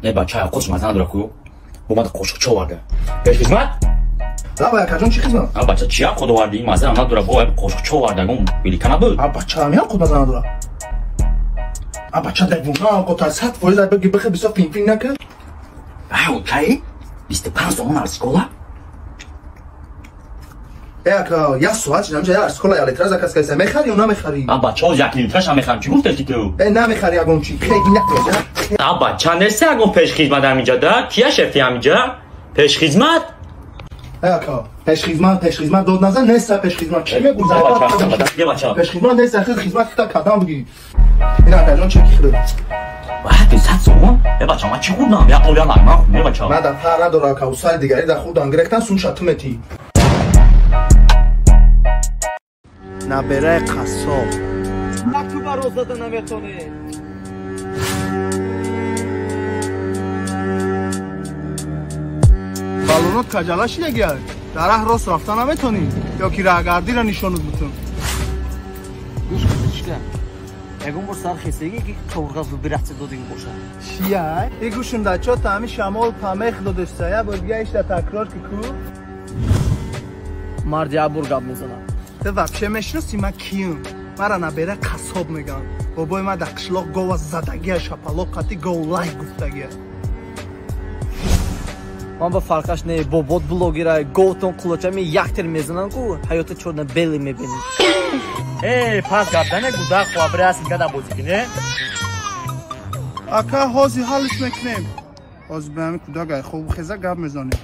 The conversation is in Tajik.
Не бача, қош маза надора ку. Бо ман қошуқ чо оварда. Пешхизмат? Лаба акаҷон, чӣ хизмат? А бача, чи аққод оварди? Маза надора, бо қошуқ чо оварда, гум велика набуд. А бача, ҳамин аққод маза надора. А бача, девона аққод, 100% бигӣ бихе бисёр фин-фин накард. А, окей. 25 сомон арсикола? Э, ака, як соат шид, ҳамҷа як арсикола як литра заказ кардиса. Мехарӣ ё намехарӣ? А бача, оз як литраша мехарам. Чӣ гуфтеси ту? Э, намехарӣ ягон чӣ. Хеги накунӣ. А бача, нест ягон пешхизмат ҳаминҷа, да? Кия шефи ҳаминҷа? Пешхизмат? Э, ака, пешхизмат, пешхизмат дод назан, нест пешхизмат. Чӣ мегӯ? Бача, пешхизмат нест, хизмат кита кадам бигӣ. Ин акаҷон чеки хӯрд. Вай, 100 сомон? Э, бача, ман чӣ хӯрдам? Як қобия лағман хӯрдам, э, бача. Ман дар фар надорам, ака, усаи дигари дар хӯрдан гирехтан, сумша ту метӣ. Набераи қассоб. На ту ба роз зада наметонӣ. Балонот каҷала шидагиай. Дар раҳ рост рафта наметонӣ ё ки раҳгардиро нишонут бутун. Гӯш кун, чика. Ягон бор сар хестагӣ ки қавурғазу бирақса додагӣ бошад. Чия? И гӯшум да чо та ҳами шамол памех додешса, я бор дига ишта такрор ки ку? Мард як бор гап мезанад. Ту вообще мешиносӣ ман киюм? Мара набера қассоб мегӯянд. Бобои ман дар қишлоқ гова задагия, шапалоқ қати гов лай гуфтагия. Ман ба фарқаш не, бобот блогера, говтон қулочами як тир мезананд ку, ҳаёти чорно-белый мебинӣ. Э, пас гапдане гудак хуабре аст гада бозӣ кине? Ака, ҳозир ҳаллиш мекунем. Ҳозир ба ҳамин кӯдак ай хоб хеза гап мезанем.